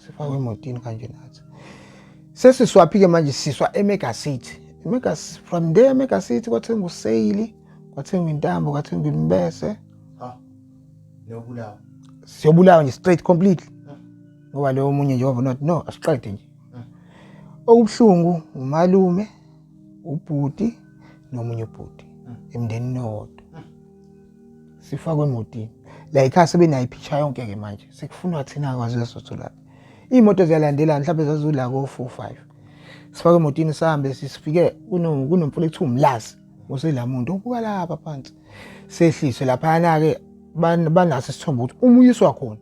Sifakwe emotini kanje nathi. Sesiswaphi-ke manje? Siswa eMega City. Emega, from there eMega City kwathengwa useyili, kwathengwa intambo, kwathengwa imibese. Ha. Niyobulawa. Siyobulawa nje straight completely. Ngoba lowo omunye nje wavuna wathi no, asiqede nje. Okubuhlungu umalume, ubhuti nomunye ubhuti emndenini owodwa. Sifakwe emotini. La ekhaya sebenayo ipicture yonke-ke manje. Sekufunwa thina kwaziwa sotholaphi. Iy'moto ziyalandelana, mhlawumbe zazula ko-4 5. Sifake emotini sihambe, sifike kunomfula ekuthiwa uMlazi. Usela muntu ubuka lapha phansi. Sehliswe laphayana-ke, banaso isithombe ukuthi uma uyiswa khona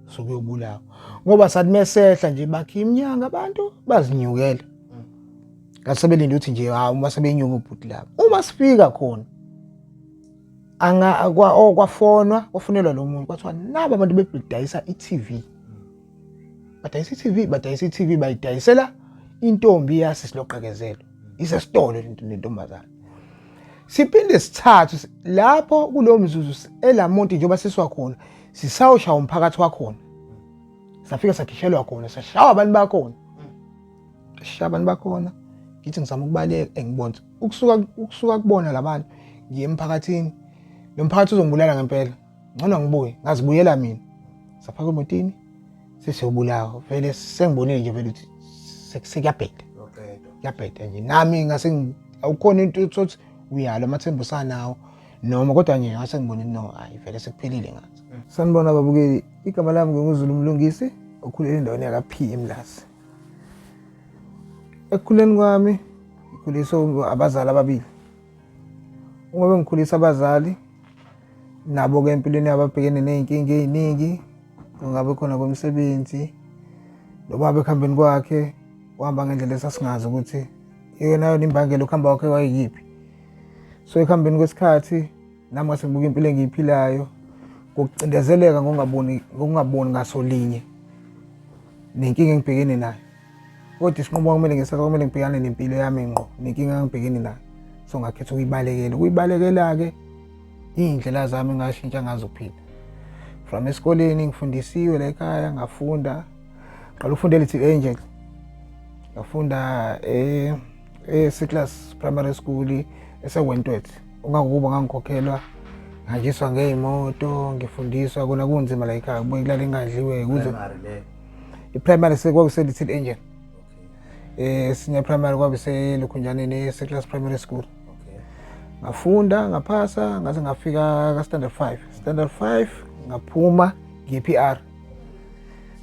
sokuyobulawa. Ngoba sathi mesehla nje bakhiya iminyango, abantu bazinyukela. Ngathi sebelinde ukuthi nje hawu, uma sebenyuka ubhuti lapha. Uma sifika khona anga kwa oh, kwafonwa, kwafonelwa lo muntu, kwathiwa naba abantu bebedayisa i-TV. Badayisa i-TV, badayisa i-TV, bayidayisela intombi yasisiloqekezelo. Isesitolo lentombazane. Siphinde sithathu lapho kulowo mzuzu elamonti njengoba siswa khona, sisawushaya umphakathi wakhona. Safika sakhishelwa khona, sashawa abantu bakhona. Sashaya abantu bakhona. Ngithi ngizama ukubaleka, engibona ukusuka kubona labantu ngiye emphakathini. Lo mphakathi uzongibulala ngempela. Ngcono ngibuye, ngazibuyela mina. Safaka emotini, sesiyobulawa. Vele sengibonile nje vele ukuthi sekuyabheda. Kuyabheda nje. Nami ngase awukhona into uthi uyalo amathemba usanawo noma, kodwa nje ngase ngibonile no, hayi vele sekuphelile ngathi. Sanibona babukeli, igama lami nginguZulu Mlungisi, okhulele endaweni yaka-P eMlazi. Ekukhuleni kwami ngikhuliswe abazali ababili. Uma bengikhulisa abazali nabo-ke empilweni yabo ababhekene ney'nkinga ey'ningi, kungabe khona komsebenzi, nobaba ekuhambeni kwakhe wahamba ngendlela esasingazi ukuthi iyona yona imbangela ukuhamba kwakhe wayeyiphi. So ekuhambeni kwesikhathi nami ngase ngibuka impilo engiyiphilayo ngokucindezeleka, ngokungaboni ngaso linye nenkinga engibhekene nayo. Kodwa isinqumo kumele ngisathatha, kumele ngibhekane nempilo yami ngqo nenkinga engibhekene nayo. So ngakhetha ukuyibalekela. Ukuyibalekela-ke iy'ndlela zami engashintsha ngazo ukuphila. From esikoleni ngifundisiwe la ekhaya, ngafunda, qala ukufunda e-Little Angel. Ngafunda e-C-class primary school eseWentworth. Ungangokuba ngangikhokhelwa, ngihanjiswa ngey'moto, ngifundiswa kona kunzima la ekhaya, kubuye kulala engadliwe kuze i-primary kwakuse-Little Angel. Senior primary kwabe selokhunjaneni e-C-class primary school. Ngafunda ngaphasa ngaze ngafika ka-standard 5. Standard 5 ngaphuma ngiye PR.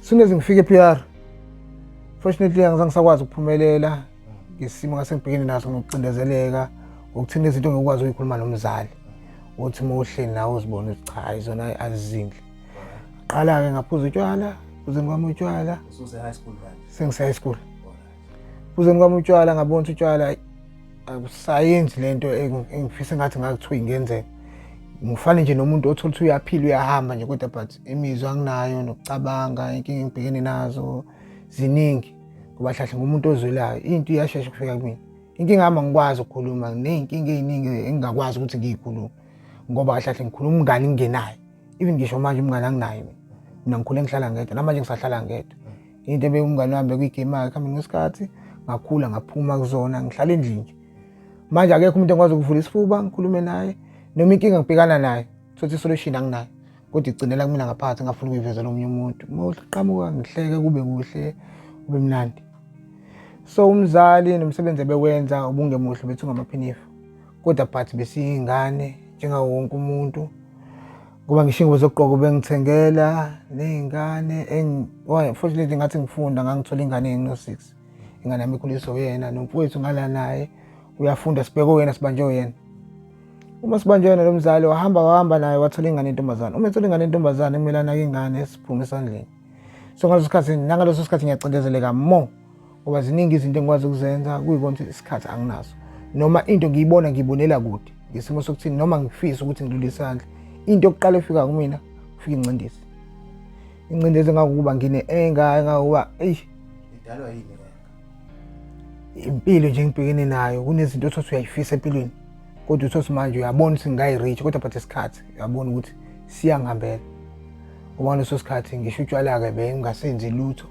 Soon as ngifike e-PR, fortunately angizange ngisakwazi ukuphumelela ngesimo ngase ngibhekene naso ngokucindezeleka, ngokuthina izinto ngikwazi ukuyikhuluma nomzali. Uthi uma uhleli nawe uzibone ukuthi cha, izona azizinhle. Qala-ke ngaphuza utshwala, phuzeni kwami utshwala. Ususe high school manje? Sengise high school. Phuzeni kwami utshwala ngabona ukuthi utshwala akusayenzi lento engifisa ngathi ngakuthiwa ingenzeka. Ngifane nje nomuntu othola ukuthi uyaphila uyahamba nje, kodwa but imizwa anginayo nokucabanga, inkinga engibhekene nazo ziningi. Ngoba hlahle ngumuntu ozwelayo, into iyashesha ukufika kumina. Inkinga yami angikwazi ukukhuluma, nginey'nkinga ey'ningi engingakwazi ukuthi ngiyikhulume. Ngoba kahle kahle ngikhuluma umngani ngingenaye. Even ngisho manje umngani anginaye mina. Mina ngikhule ngihlala ngedwa, namanje ngisahlala ngedwa. Into ebe umngani wami bekuyigame ekuhambeni kwesikhathi ngakhula ngaphuma kuzona, ngihlala endlini nje. Manje akekho umuntu engikwazi ukuvula isifuba ngikhulume naye, noma inkinga ngibhekana nayo, thothi isolution anginayo. Kodwa igcinela kumina ngaphakathi, ngingafuni ukuyivezela omunye umuntu. Uma uqhamuka ngihleke kube kuhle, kube mnandi. So umzali nomsebenzi ebewenza ubungemuhle, bethu ngamaphinifa. Kodwa but besiyingane njengawo wonke umuntu. Ngoba ngisho ingubo zokugqoka ubengithengela ney'ngane. Fortunately ngathi ngifunda ngangithola ingane engino-6. Ingane yami ikhuliswa uyena, nomfowethu ngala naye uyafunda, sibheke uyena, sibanjwe uyena. Uma sibanjwe yena lo mzali wahamba wahamba naye wathola ingane yentombazane. Uma ethola ingane yentombazane kumele anake ingane esiphume esandleni. So ngaleso sikhathi, nangaleso sikhathi ngiyacindezeleka more ngoba ziningi izinto engikwazi ukuzenza, kuyikona ukuthi isikhathi anginaso. Noma into ngiyibona ngiyibonela kude ngesimo sokuthi noma ngifisa ukuthi ngilule isandla, into yokuqala efika kumina kufika ingcindezi. Ingcindezi engangokuba ngine-anger, engangokuba eyi Idalwa yini le? Impilo nje engibhekene nayo, kunezinto othothi uyayifisa empilweni, kodwa uthothi manje uyabona ukuthi ngingayi-reach, kodwa but isikhathi uyabona ukuthi siyangihambela. Ngoba ngaleso sikhathi ngisho utshwala-ke bengingasenzi lutho.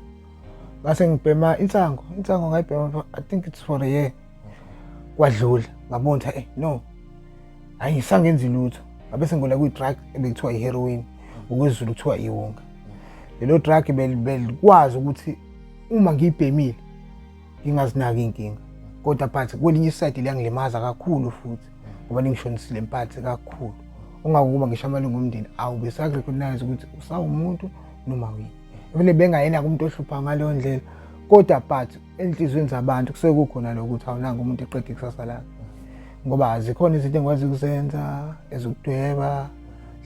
Ngase ngibhema insango, insango ngayibhema, I think it's for a year. Kwadlula, ngabona ukuthi no, hayi ngisangenzi lutho. Ngabe sengola kwi-drug ebekuthiwa i-heroin, ngokwesiZulu kuthiwa iwunga. Lelo drug belikwazi ukuthi uma ngiyibhemile ngingazinaki iy'nkinga, kodwa but kwelinye isayidi liyangilimaza kakhulu futhi ngoba lingishonisile empathy kakhulu. Ungakuba ngisho amalungu omndeni awube sakurecognize ukuthi usawumuntu noma uyini. Vele bengayena kumuntu ohlupha ngaleyo ndlela, kodwa but enhliziyweni zabantu kusuke kukhona lokho ukuthi awunanga umuntu eqeda ikusasa lakhe, ngoba zikhona izinto engikwazi ukuzenza ezokudweba,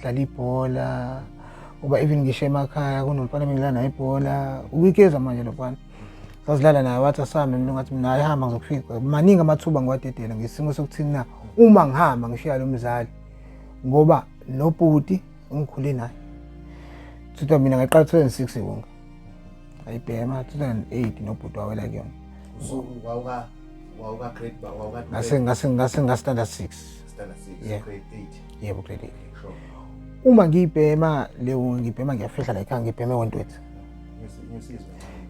dlala ibhola, ngoba even ngisho emakhaya kunomfana bengidlala naye ibhola uwikeza manje lo mfana sasidlala naye, wathi asambe, mina ngathi mina ayihamba ngizokufika. Maningi amathuba ngiwadedela ngesimo sokuthini na uma ngihamba ngishiya lo mzali, ngoba nobhuti ngikhule naye. Thutha mina ngaqala 2006 iwunga ayibhema 2008 nobhuti wawela kuyona. Wawuka wawuka grade ba wawuka ngase ngase ngase nga standard 6. Standard 6? Yeah. Grade 8? Yebo, grade 8. Uma ngiyibhema leyo, ngibhema ngiyafihla la ekhaya, ngibheme Wentworth. Ngisizwe.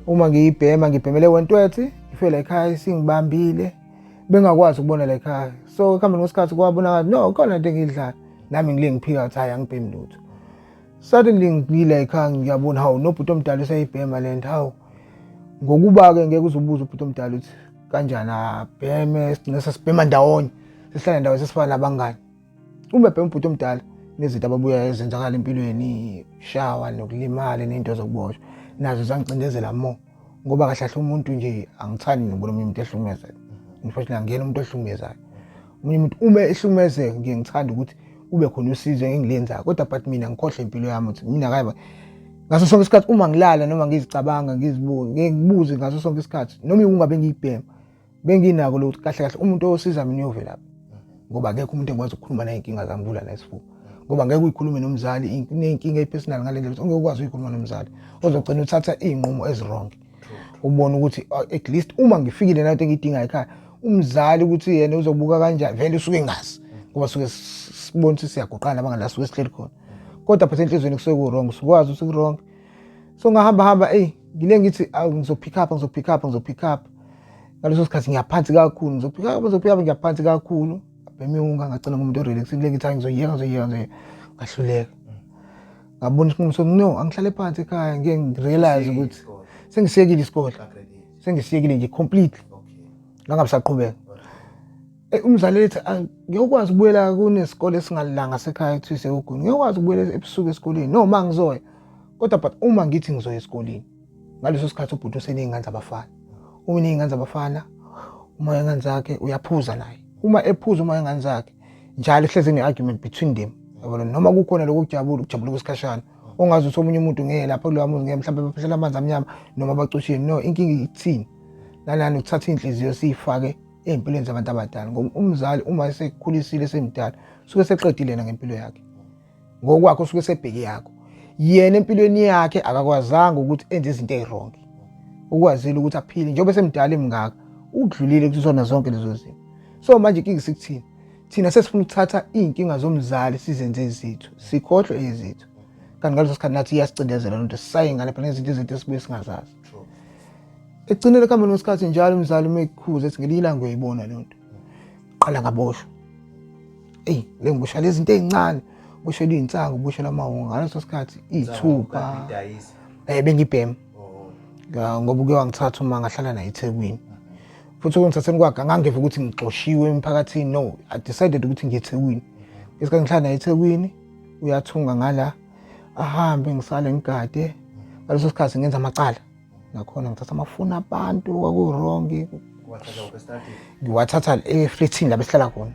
Uma ngiyibhema ngibhemele Wentworth, ngifike la ekhaya singibambile bengakwazi ukubona la ekhaya. So ekuhambeni kwesikhathi kwabonakala no khona into engiyidlayo, nami ngile ngiphika ukuthi hayi angibhemi lutho. Suddenly ngila ekhaya ngiyabona, hawu, nobhuti omdala useyibhema le nto. Hawu, ngokuba-ke ngeke uze ubuze ubhuti omdala ukuthi kanjani abheme, sigcine sesibhema ndawonye, sesihlala ndawonye, sesifana nabangani. Uma ebhema ubhuti omdala nezinto ababuya ezenzakala empilweni, shawa nokulimala ney'nto zokuboshwa nazo zangicindezela more, ngoba kahle kahle umuntu nje angithandi nokubona omunye umuntu ehlukumezeka. Unfortunately angiyena umuntu ohlukumezayo omunye umuntu. Uma ehlukumezeka ngiye ngithanda ukuthi kube khona usizo engilenzayo, kodwa but mina ngikhohle impilo yami ukuthi mina kayiba ngaso sonke isikhathi uma ngilala noma ngizicabanga ngizibuke, ngeke ngibuze ngaso sonke isikhathi noma ungabe ngiyibhema benginako lokuthi kahle kahle umuntu osiza mina uyovelaphi, ngoba akekho umuntu engikwazi ukukhuluma naye iy'nkinga zami kula la isifuba, ngoba ngeke uyikhulume nomzali ney'nkinga ey'personal ngale ndlela ungeke ukwazi uyikhuluma nomzali, ozogcina uthatha iy'nqumo ezi-wrong. Ubone ukuthi at least uma ngifikile nanto engiyidingayo ekhaya, umzali ukuthi yena uzobuka kanjani, vele usuke engazi ngoba suke sibona ukuthi siyagoqana nabangani la suke sihleli khona, kodwa phela enhliziyweni kusuke ku-wrong, sikwazi ukuthi ku-wrong. So ngahamba hamba, eyi, ngile ngithi awu ngizo-pick up, ngizo-pick up, ngizo-pick up. Ngaleso sikhathi ngiyaphansi kakhulu, ngizo-pick up, ngizo-pick up, ngiyaphansi kakhulu, ngabhema, ngagcina ngumuntu orelaxile. Ngithi hayi ngizoyeka, ngizoyeka, ngizoyeka, ngahluleka. Ngabona isinqumo sokuthi no, angihlale phansi ekhaya, ngike ngirealize ukuthi sengisiyekile isikole. Ka grade 8? Sengisiyekile nje completely. Ngangabe saqhubeka. Umzali ethi ngiyokwazi ukubuyela kunesikole esingalanga sekhaya kuthiwa isewuguni, ngiyokwazi ukubuyela ebusuku esikoleni noma ngizoya, kodwa but uma ngithi ngizoya esikoleni ngaleso sikhathi ubhuti useney'ngane zabafana, uma eney'ngane zabafana uma wey'ngane zakhe uyaphuza naye, uma ephuza uma wey'ngane zakhe njalo hlezi ne-argument between them, yabona, noma kukhona lokho kujabula, ukujabula kwesikhashana ongazi ukuthi omunye umuntu ngeke lapha kulowa muzi ngeke mhlawumbe baphehlela amanzi amnyama noma bacushile. No, inkinga ithini nalana ukuthatha iy'nhliziyo siyifake ey'mpilweni zabantu abadala, ngoba umzali uma esekhulisile esemdala usuke seqedile yena ngempilo yakhe ngokwakhe, usuke sebheke yakho. Yena empilweni yakhe akakwazanga ukuthi enze izinto ey'wrong, ukwazile ukuthi aphile njengoba esemdala emngaka, udlulile kuzona zonke lezo zinto. So manje inkinga isikuthini? Thina sesifuna ukuthatha iy'nkinga zomzali sizenze ezethu, sikhohlwe ezethu, kanti ngaleso sikhathi nathi iyasicindezela loo nto sisayingane phela nezinto izinto esibuye singazazi. Ekugcineni ekuhambeni kwesikhathi njalo umzali uma ekukhuza ethi ngelinye ilanga uyayibona leyo nto. Qala ngaboshwa, eyi, le ngiboshwa lezi zinto ey'ncane, boshelwa iy'nsangu, boshelwa amawonga ngaleso sikhathi iy'thupha. Bengibhema ngoba uke wangithatha uma ngahlala naye eThekwini, futhi ukungithatheni kwakhe angangeva ukuthi ngixoshiwe emphakathini. No, I decided ukuthi ngiye eThekwini. Ngesikhathi ngihlala naye eThekwini uyathunga ngala, ahambe, ngisale ngigade. Ngaleso sikhathi ngenza amacala nakhona, ngithatha amafoni abantu kwaku-wrong, ngiwathatha efletini la besihlala khona,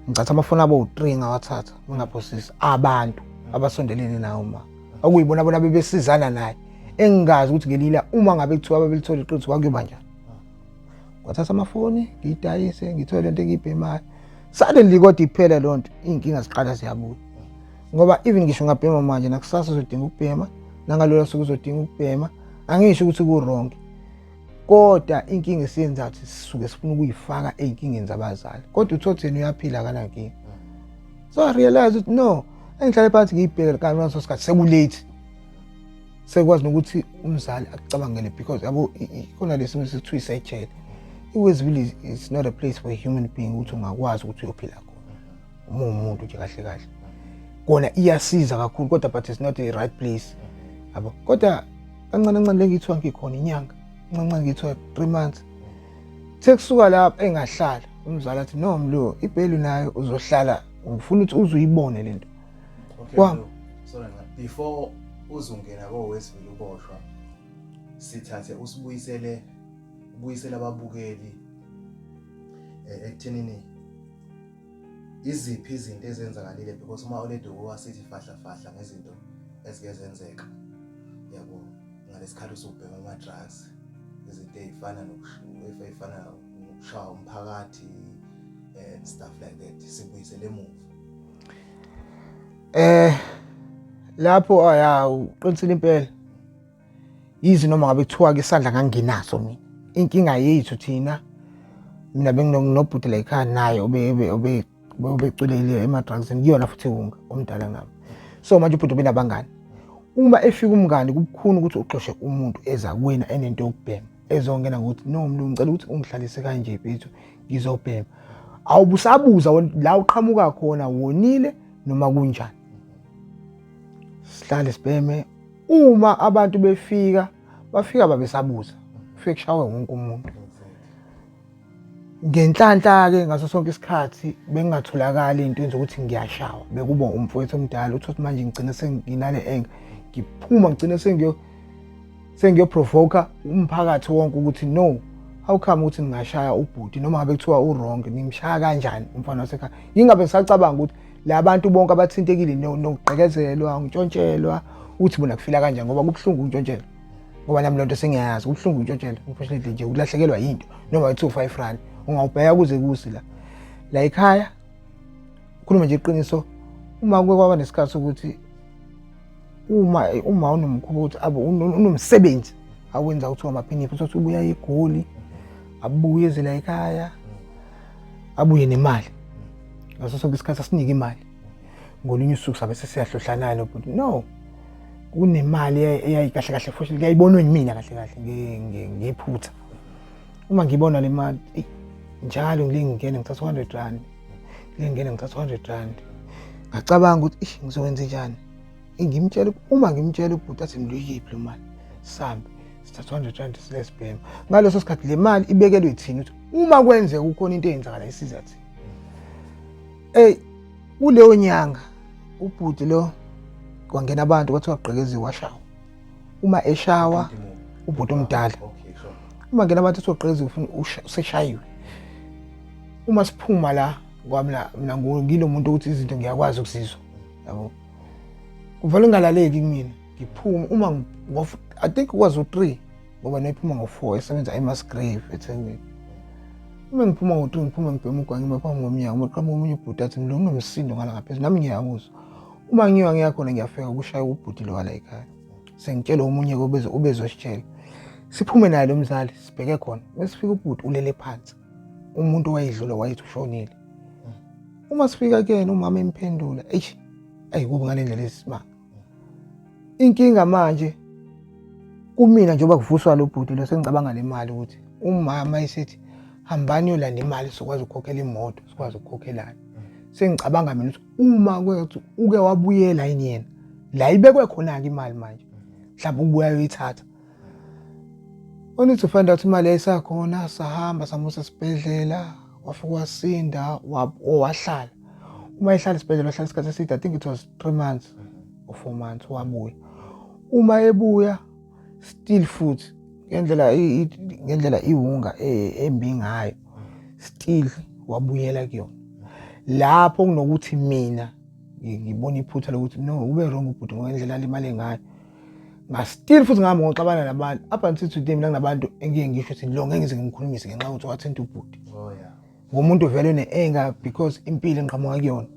ngithatha amafoni abo u-3, ngawathatha ngingaphosisi abantu abasondelene nawo ma okuyibona bona bebesizana naye, engingazi ukuthi ngelila uma ngabe kuthiwa babelithola iqiniso kwakuyoba njani. Ngathatha amafoni ngiyidayise, ngithole lento engiyibhemayo. Suddenly kodwa iphela leyo nto, iy'nkinga ziqala ziyabuya, ngoba even ngisho ngabhema manje nakusasa uzodinga ukubhema, nangalolo suku uzodinga ukubhema. Angisho ukuthi ku-wrong, kodwa inkinga esiyenza ukuthi sisuke sifuna ukuyifaka ey'nkingeni zabazali, kodwa uthothe yena uyaphila, akanankinga. So I realize ukuthi no, engihlale phansi ngiyibheke kanti ngaleso sikhathi sekulate. Sekwazi nokuthi umzali akucabangele because yabo khona lesimo sithiwa isejele. IWestville is not a place for a human being ukuthi ungakwazi ukuthi uyophila khona. Uma umuntu nje kahle kahle. Kona iyasiza kakhulu kodwa but it's not a right place. Yabo. Kodwa kancane kancane lengithiwa ngikhona inyanga. Kancane ngithiwa 3 months. Sekusuka lapho engahlala umzali athi no mlo ibhelu nayo uzohlala ngifuna ukuthi uze uyibone lento. Okay. Kwami. Sorry before uzongena ko Westville uboshwa sithathe usibuyisele ubuyisele ababukeli eh, ekuthenini iziphi izinto ezenzakalile because uma oleduku wasithi fahla fahla ngezinto ezike zenzeka yabo ngalesikhathi usubhema ama drugs izinto ezifana nokushaya nokushaya umphakathi and stuff like that sibuyisele emuva. Eh lapho aya uqinisile impela. Yize noma ngabe kuthiwa ke isandla nganginaso mina. Inkinga yethu thina mina benginobhuti la ekhaya naye obe obe obeculele ema-drugsini kuyona futhi wunga omdala nami. So manje ubhuti ubenabangani. Uma efika umngani kubukhuni ukuthi uxoshe umuntu eza kuwena enento yokubhema. Ezongena ngokuthi no mlungu ngicela ukuthi ungihlalise kanje mfethu ngizobhema. Awubusabuza la uqhamuka khona wonile noma kunjani. Sihlale sibheme uma abantu befika bafika babesabuza kufike kushawe wonke umuntu. Ngenhlanhla-ke ngaso sonke isikhathi bengingatholakali into zokuthi ngiyashawa bekuba umfowethu omdala uthi manje ngigcine senginale enga ngiphuma ngigcine sengiyo sengiyoprovoka umphakathi wonke ukuthi no how come ukuthi ngingashaya ubhuti noma ngabe kuthiwa u-wrong ngimshaya kanjani umfana wasekhaya ngingabe ngisacabanga ukuthi la bantu bonke abathintekile nokugqekezelwa ngitshontshelwa ukuthi bona kufila kanjani ngoba kubuhlungu ukutshontshelwa ngoba nami lonto sengiyayazi kubuhlungu ukutshontshelwa unfortunately nje ukulahlekelwa yinto noma i-two five rand ungawubheka kuze kusi la la ekhaya khuluma nje iqiniso uma kuke kwaba nesikhathi sokuthi uma uma unomkhuba ukuthi abo unomsebenzi awenza kuthiwa amaphinifa uthi ubuya eGoli abuye eze la ekhaya abuye nemali ngaso sonke isikhathi asinike imali ngolunye usuku sabe sesiyahlohlana nobhuti no kunemali eyayikahle kahle futhi kuyayibonwa yimina kahle kahle ngephutha uma ngibona le mali njalo ngile ngingena ngithatha 100 rand ngile ngingena ngithatha 100 rand ngacabanga ukuthi ish ngizokwenza njani ngimtshela uma ngimtshela ubhuti athi ngiluyiphi lo mali sambe sithatha 100 rand silesibhema ngaleso sikhathi le mali ibekelwe thina ukuthi uma kwenzeka kukhona into eyenzakala isiza thina. Ey kuleyo nyanga ubhuti lo kwangena abantu kwathiwa gqekeziwe washawa uma eshawa ubhuti omdala uma ngena abantu kuthiwa gqekeziwe useshayiwe uma siphuma la ngoba mina mina ngilo muntu ukuthi izinto ngiyakwazi ukuzizwa yabo kuvele ngingalaleki kumina ngiphuma uma I think kwazi u-3 ngoba nayiphuma ngo-4 esebenza eMasgrave eThekwini uma ngiphuma ngo-3 ngiphuma ngibhema ugwangi ngima phambi komnyango uma qhamuka omunye ubhuti athi mlo kunomsindo ngala ngaphezulu nami ngiyawuzwa uma ngiwa ngiyakhona ngiyafika kushaya ubhuti lo wala ekhaya sengitshela omunye ubezositshela siphume naye lo mzali sibheke khona mesifika ubhuti ulele phansi umuntu owayedlula wayethi ushonile uma sifika kuyena umama emphendula eish ayi kubi ngale ndlela esimanga inkinga manje kumina njengoba kuvuswa lo bhuti lo sengicabanga le mali ukuthi umama esithi hambani yolanda imali sikwazi ukukhokhela imoto sikwazi ukukhokhelana sengicabanga mina ukuthi uma kwethu uke wabuyela yini yena la ibekwe khona-ke imali manje mhlawumbe ukubuya yoyithatha only to find out imali yayisakhona sahamba samusa esibhedlela wafika wasinda wahlala uma ehlala esibhedlela wahlala isikhathi eside i think it was 3 months or 4 months wabuya uma ebuya still futhi ngendlela ngendlela iwunga embi ngayo still wabuyela kuyona lapho kunokuthi mina ngibona iphutha lokuthi no ube wrong ubhuti ngendlela alimale ngayo ngastill futhi ngihamba ngoxabana nabantu up until today mina kunabantu engiye ngisho ukuthi lo ngeke ngize ngimkhulumise ngenxa yokuthi wathinta ubhuti oh, ngomuntu vele une-anger because impilo engiqhamuka kuyona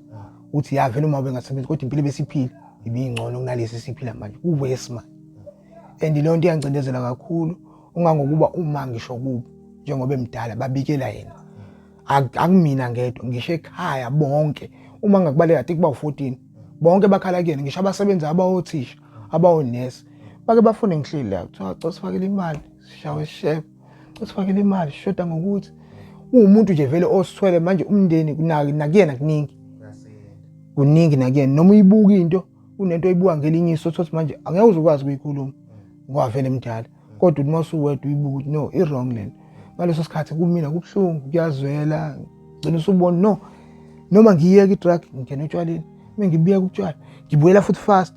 ukuthi ya vele uma bengasebenzi kodwa impilo ebesiphila ibingcono kunalesi siphila manje kuwesi manje and leyo nto iyangicindezela kakhulu ungangokuba uma ngisho kubo njengoba emdala babikela yena akumina ngedwa ngisho ekhaya bonke uma ngakubaleka I think ba u14 bonke bakhala kuyena ngisho abasebenzi abawothisha abawonesi Bake bafune ngihleli la, kuthiwa cela sifakele imali, sishawe isishebo, cela sifakele imali, sishoda ngokuthi uwumuntu nje vele osithwele manje umndeni kunaki nakuyena kuningi. Kuningi nakuyena noma uyibuka into unento oyibuka ngelinye iso thothi manje angeke uze ukwazi ukuyikhuluma ngoba vele mdala. Kodwa uma usuwedwa uyibuka ukuthi no i-wrong lento. Ngaleso sikhathi kumina kubuhlungu kuyazwela gcina usubona no noma ngiyeke i-drug ngingena otshwaleni uma ngibuyeka utshwala ngibuyela futhi fast.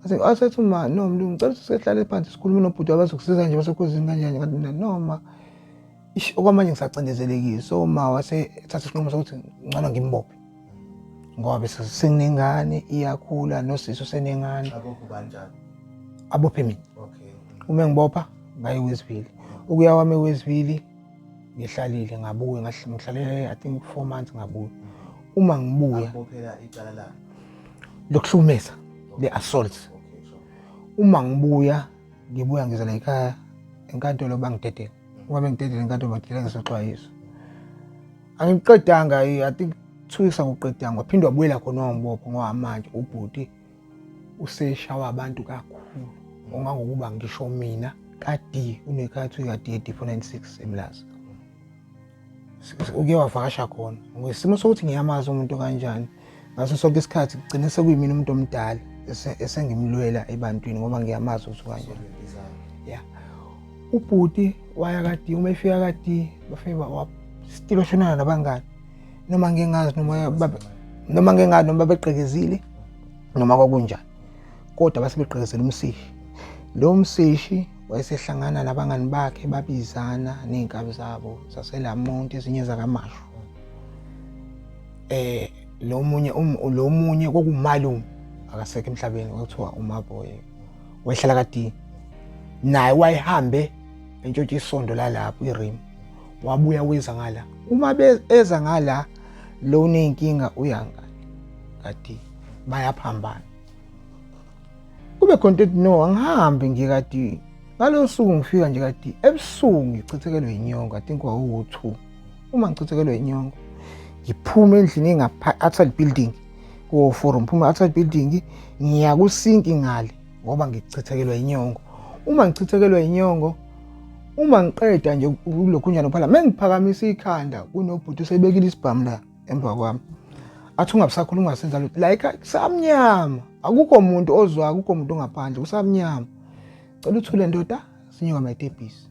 Ase asethi ma no mlungu ngicela ukuthi sihlale phansi sikhulume nobhuti abazokusiza nje basekhozini kanjani kanti mina no ma ish okwamanje ngisacindezelekile so ma wase ethatha isinqumo sokuthi ngcono ngimbophe ngoba bese senginengane iyakhula nosisi usenengane Abophe kanjani? Abophe mina. Okay. Uma ngibopha ngaye Westville. Ukuya kwami eWestville ngihlalile ngabuya ngihlale I think 4 months ngabuya. Uma ngibuya Abophela icala la. Lokuhlukumeza, le assault. Okay, sure. Uma ngibuya ngibuya ngiza la ekhaya enkantolo bangidedela. Uma bengidedela enkantolo bangidedela ngesexwayiso. Angiqedanga I think 2 weeks angiqedanga waphinde wabuyela khona wangibopha ngoba manje ubhuti useshawa abantu kakhulu ongangokuba ngisho mina ka-D unekhaya kuthiwa ka-D D496 eMlazi uke wavakasha khona ngesimo sokuthi ngiyamazi umuntu kanjani ngaso sonke isikhathi kugcine sekuyimina umuntu omdala esengimlwela ebantwini ngoba ngiyamazi ukuthi kanjani ya ubhuti waya ka-D uma efika ka-D bafike still washonana nabangani noma ngingazi noma noma ngingazi noma babegqekezile noma kwakunjani kodwa base begqekezela umsishi lo msishi wayesehlangana nabangani bakhe babizana ney'nkabi zabo zaselamonti ezinye zakamashu eh lo munye lo munye kokumalume akasekho emhlabeni kwakuthiwa umaboy wayehlala kadi naye wayehambe entshontsha isondo lalapho irim wabuya weza ngala uma eza ngala lo uneyinkinga uya ngale kadi bayaphambana kube khona into no angihambi ngikadi ngalo suku ngifika nje kadi ebusuku ngichithekelwe inyongo I think kwakuwu-2 uma ngichithekelwe inyongo ngiphume endlini engapha outside building ko-four ngiphume outside building ngiya kusinki ngale ngoba ngichithekelwa inyongo uma ngichithekelwa inyongo uma ngiqeda nje kulokhu njani phala mengiphakamisa ikhanda kunobhuti usebekile isibhamu la emva kwami athi ungabisakhuluma ungasenza lutho like kusamnyama akukho muntu ozwa akukho muntu ongaphandle kusamnyama cela uthule ndoda sinyuka amatebhisi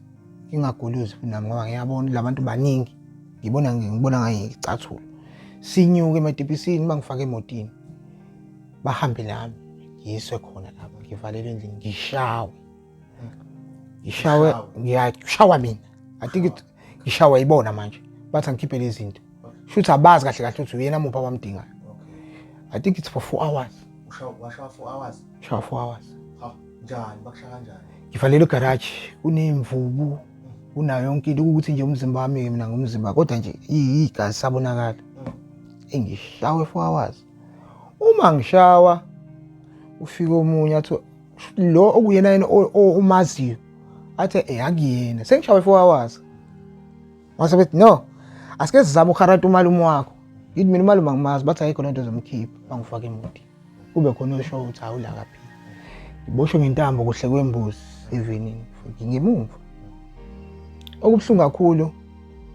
ngingaguluzi futhi nami ngoba ngiyabona labantu baningi ngibona ngibona ngayicathulo sinyuke ematebhisini bangifake emotini bahambe nami ngiyiswe khona lapho ngivalelwe endlini ngishawe ngishawe ngiyashawa mina I think it ngishawa ibona manje bathi angikhiphe lezi zinto shuthi abazi kahle kahle ukuthi uyena muphi abamdingayo I think it's for 4 hours. Washawa 4 hours? Shawa 4 hours. Ha, njani bakushaya kanjani? Ngivalelwe egarage kunemvubu kunayo yonke into ukuthi nje umzimba wami mina ngumzimba kodwa nje igazi sabonakala. Engishawe 4 hours. Uma ngishawa ufika omunye athi lo okuyena yena omaziyo athi eh akuyena sengishawe 4 hours. Wase bethi no asike sizame uharata umalume wakho. Ngithi mina umalume angimazi bathi ayikho lento zomkhipha bangifaka emotini. Kube khona osho ukuthi hawu la kaphi. Ngiboshwe ngentambo kuhle kwembuzi evenini futhi ngemuva. Okubuhlungu kakhulu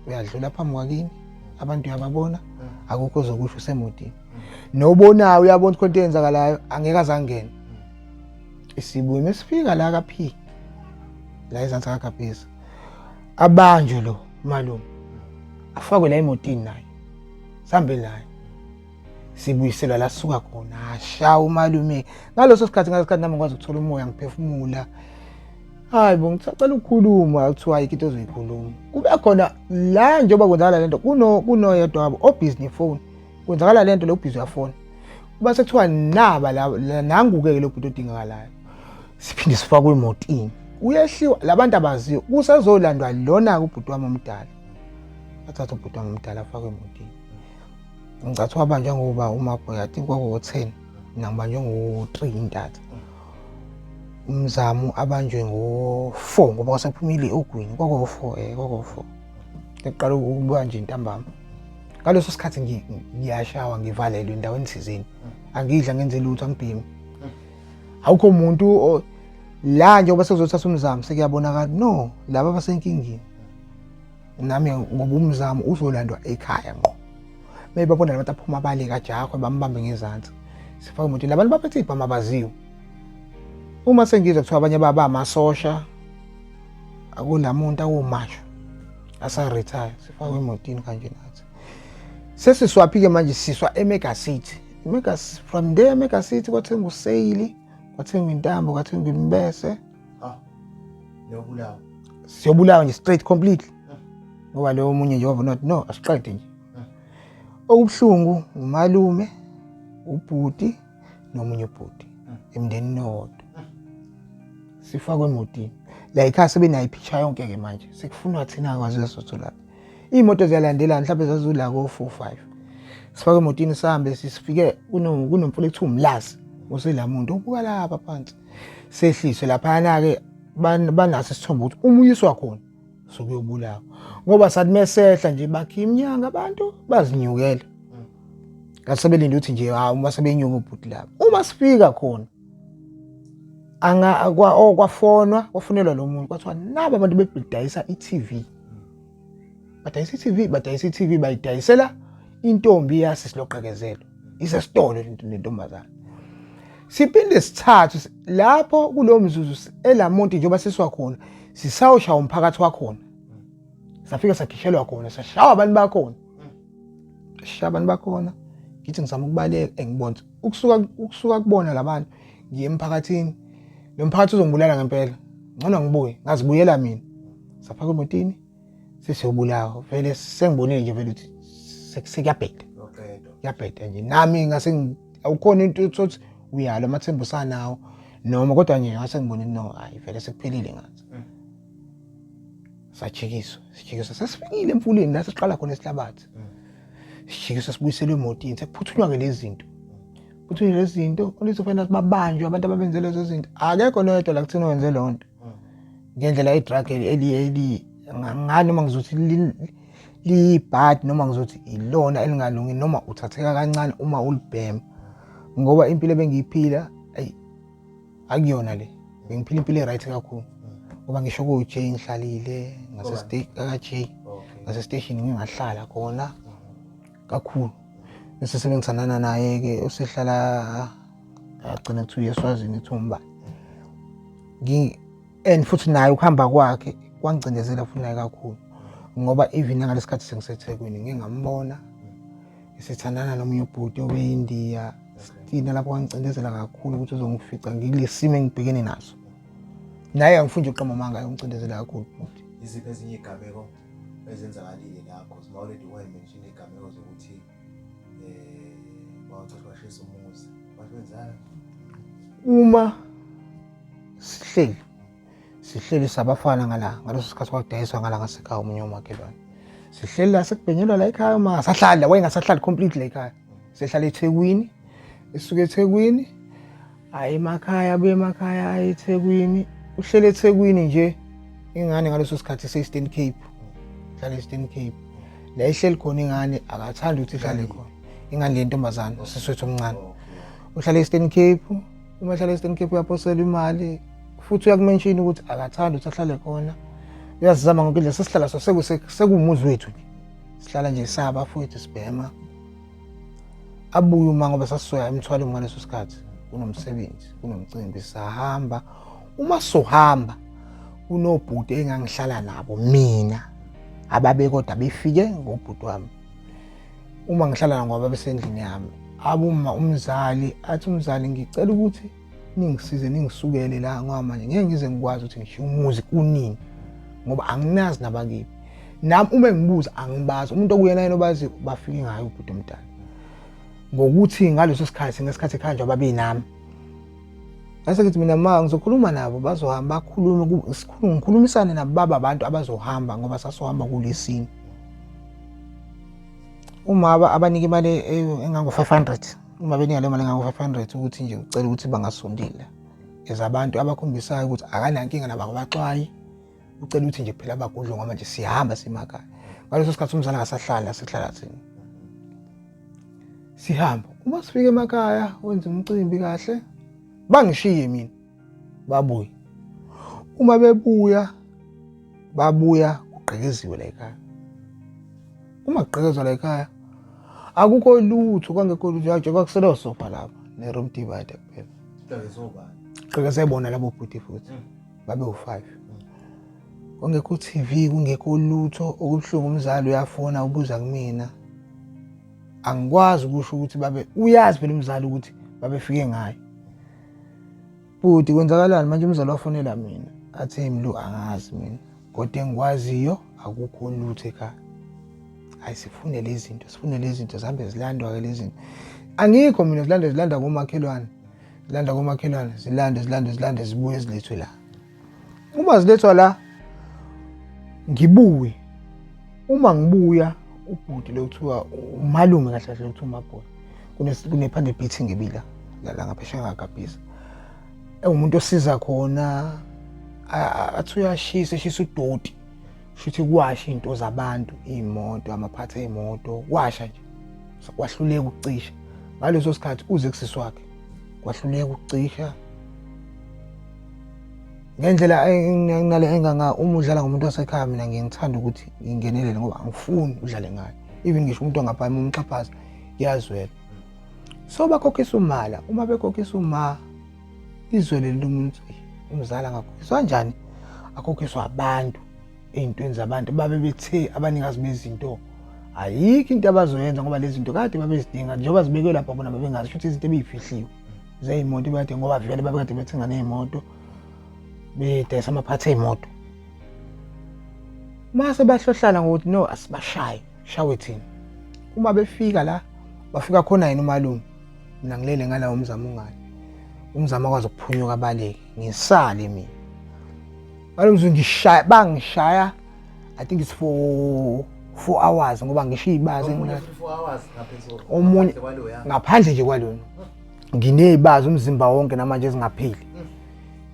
uyadlula phambi kwakini abantu uyababona akukho ozokusho usemotini. Nobonayo uyabona ukuthi khona into eyenzakalayo angeke azangene. Isibuye mesifika la ka-P la ezansi kaGabhisa abanjwe lo malume afakwe la emotini naye sambe naye sibuyiselwa la sisuka khona ashawa umalume ngaleso sikhathi ngasikhathi nami ngikwazi ukuthola umoya ngiphefumula hayi bo ngisacela ukukhuluma kuthiwa ayikho into ozoyikhuluma kube khona la njengoba kwenzakala lento kuno kunoyedwa wabo obhizi nefoni kwenzakala lento lo bhizi uyafona kuba sekuthiwa naba la nangu-ke lo bhuti odingakalayo siphinde sifakwe emotini uyehliwa labantu abaziyo kusazolandwa lona-ke ubhuti wami omdala athatha ubhuti wami omdala afakwe emotini ngicathi wabanjwa ngoba umabhoy I think kwakuwo-10 mina ngibanjwe ngo-3 intatha umzamo abanjwe ngo-4 ngoba kwasephumile ogwini kwakuwo-4 kwakuwo-4 eqala ukuba nje ntambama ngaleso sikhathi ngiyashawa ngivalelwe endaweni thizeni angidla ngenze lutho angibhemi awukho umuntu. La njengoba sekuzothatha umzamo sekuyabonakala no laba basenkingeni. Nami ngoba umzamo uzolandwa ekhaya ngqo. Maybe babona labantu aphuma baleka ajahwe bambambe ngezansi. Sifake umuntu labantu baphethe ibhamu abaziwe. Uma sengizwa kuthiwa abanye baba amasosha akulamuntu awumasho asa-retire sifakwe emotini kanje nathi. Sesiswaphi-ke manje siswa eMega City. Mega from there eMega City kwathengwa useyili, kwathengwa intambo, kwathengwa imbese. Ah. Niyobulawa. Siyobulawa nje straight completely. Ngoba lo omunye nje wavuna wathi no asiqede nje. Okubuhlungu umalume, ubhuti nomunye ubhuti emndenini owodwa. Sifakwe emotini. La ekhaya sebenayo ipicture yonke ke manje. Sekufunwa thina kwazi sotholaphi. Iy'moto ziyalandelana mhlawumbe zazula ko-4 5. Sifake emotini sihambe sifike kunomfula ekuthiwa umlazi oselamuntu ubuka lapha phansi. Sehliswe laphana-ke banaso isithombe ukuthi uma uyiswa khona sokuyobulawa. Ngoba sathi mesehla nje bakhiya iminyango abantu bazinyukela. Ngathi sebelinde ukuthi nje hawu uma sebenyuka ubhuti laba. Uma sifika khona anga kwa oh kwafonwa kwafonelwa lo muntu kwathiwa naba abantu bebhidayisa i-TV. Badayisa i-TV, badayisa i-TV bayidayisela intombi yasisiloqekezelo. Isesitolo lentombazana. Siphinde sithathu lapho kulowo mzuzu elamonti njengoba siswa khona sisawushaya umphakathi wakhona. Safika sakhishelwa khona sashawa abantu bakhona. Sishaya abantu bakhona ngithi ngizama ukubaleka engibona ukusuka kubona labantu ngiye emphakathini. Lo mphakathi uzongibulala ngempela. Ngcono ngibuye ngazibuyela mina. Safaka emotini sesiyobulawa vele sengibonile nje vele ukuthi sekuyabheda. Kuyabheda nje nami ngase awukhona into uthi uyalo amathemba usanawo noma kodwa nje ngase ngibonile no hayi vele sekuphelile ngathi. Sajikiswa, sijikiswa sesifikile emfuleni la siqala khona esihlabathi. Sijikiswa sibuyiselwe emotini sekuphuthunywa ke lezi zinto. Phuthunywa lezi zinto only to find out babanjwe abantu ababenze lezo zinto. Akekho noyedwa la kuthina wenze leyo nto. Ngendlela i-drug eli eli ngani noma ngizothi liyibhadi noma ngizothi ilona elingalungi noma uthatheka kancane uma ulibhema. Ngoba impilo ebengiyiphila ayi akuyona le. Bengiphila impilo e-right kakhulu. Ngoba ngisho ko-J ngihlalile ngase ka-J ngase-station ngingahlala khona kakhulu. Bese sebengithandana naye-ke usehlala agcina kuthiwa uyeSwazini kuthiwa umbani. And futhi naye ukuhamba kwakhe kwangicindezela futhi naye kakhulu. Ngoba even nangalesikhathi sengiseThekwini ngike ngambona esithandana nomunye ubhuti obeyiNdiya. Stina lapho wangicindezela kakhulu ukuthi uzongifica ngikule simo engibhekene naso. Naye angifuni nje ukuqamba amanga ungicindezela kakhulu ubhuti. Iziphi ezinye iy'gameko ezenzakalile la cause ma already wayi-mention iy'gameko zokuthi bawucishe washisa umuzi basho wenzani? Uma sihleli sabafana ngala ngaleso sikhathi kwakudayiswa ngala ngasekhaya omunye umakhelwane. Sihleli la sekubhenyelwa la ekhaya uma sahlala wayengasahlali completely la ekhaya. Sehlala eThekwini, esuke eThekwini aye emakhaya abuye emakhaya aye eThekwini. Uhlele eThekwini nje ingane ngaleso sikhathi ise-Eastern Cape. Hlala e-Eastern Cape. La ihleli khona ingane akathandi ukuthi ihlale khona. Ingane le ntombazane usisi wethu omncane. Uhlala e-Eastern Cape, uma ehlala e-Eastern Cape uyaposelwa imali futhi uyakumenshini ukuthi akathandi ukuthi ahlale khona. Uyazizama ngonke indlela sesihlala so sekuwumuzi wethu nje. Sihlala nje saba futhi sibhema. Abuye uma ngoba sasisoya emthwalweni ngaleso sikhathi kunomsebenzi kunomcimbi sahamba. Uma sohamba kunobhuti engangihlala nabo mina ababe kodwa befike ngobhuti wami. Uma ngihlala nabo ngoba besendlini yami abuma umzali athi umzali ngicela ukuthi ningisize ningisukele la ngoba manje ngeke ngize ngikwazi ukuthi ngishiye umuzi kunini ngoba anginazi nabakibi. Nami uma ngibuza angibazi umuntu okuyena yena obazi bafike ngayo ubhuti omdala. Ngokuthi ngaleso sikhathi ngesikhathi ekhaya babenami. Ngase ngithi mina ma ngizokhuluma nabo bazohamba bakhulume ngikhulumisane nabo baba abantu abazohamba ngoba sasohamba kulesini. Uma abanika imali engango 500 uma benika le mali engango 500 ukuthi nje ucela ukuthi bangasondeli ezabantu abakhombisayo ukuthi akanankinga nabo abaxwayi ucela ukuthi nje phela abagudle ngoba nje sihamba simakhaya. Ngaleso sikhathi umzala akasahlali asihlala thina. Sihamba uma sifika emakhaya wenza umcimbi kahle bangishiye mina babuye. Uma bebuya babuya kugqekeziwe la ekhaya. Uma kugqekezwa la ekhaya akukho lutho, kwangekho lutho nje, kwakusele osofa lapha ne-room divider kuphela. Gqekeze bona labo bhuti futhi babe u-5. Kwangekho TV, kungekho lutho. Okubuhlungu umzali uyafona ubuza kumina, angikwazi ukusho ukuthi babe uyazi phela umzali ukuthi babefike ngayo. Bhuti kwenzakalani manje? Umzali wafonela mina athi mlu angazi mina, kodwa engikwaziyo akukho lutho ekhaya. Hayi sifune lezi zinto, sifune lezi zinto, zihambe zilandwa-ke lezi zinto. Angikho mina, zilanda zilanda komakhelwane, zilanda komakhelwane, zilande zilande zilande zibuye zilethwe la. Uma zilethwa la ngibuye, uma ngibuya ubhuti lo kuthiwa umalume kahle kahle kuthiwa umabhoyi, kunephande beating ebila la ngaphesheya ngakabhisa, ewumuntu osiza khona athi uyashisa eshisa udoti, shuthi kwasha into zabantu, iy'moto, amaphathi ey'moto kwasha nje, kwahluleka ukucisha ngaleso sikhathi. Uze kusisi wakhe kwahluleka ukucisha ngendlela enginale enganga. Uma udlala ngomuntu wasekhaya mina ngiye ngithanda ukuthi ngingenelele ngoba angifuni udlale ngayo, even ngisho umuntu ongapha uma umxhaphaza kuyazwela. So bakhokhisa umala, uma bekhokhisa uma izwele lomuntu, umzali angakhokhiswa kanjani, akhokhiswa abantu ey'ntweni zabantu babe bethe abanikazi bezinto ayikho into abazoyenza ngoba lezi zinto kade babezidinga njengoba zibekwe lapha bona babengazi ukuthi izinto ebeyifihliwe zey'moto kade, ngoba vele babekade bethenga ney'moto, bedayisa amaphathi ey'moto. Mase bahlohlala ngokuthi no asibashaye, shawe thina. Uma befika la bafika khona yena umalume, mina ngilele ngala, umzamo ungale, umzamo akwazi ukuphunyuka abaleke, ngisale mina ngalo mzuzu ngishaya, bangishaya I think it's for 4 hours ngoba ngisho izibazi omunye ngaphandle nje kwalona nginezibazi umzimba wonke namanje ezingapheli.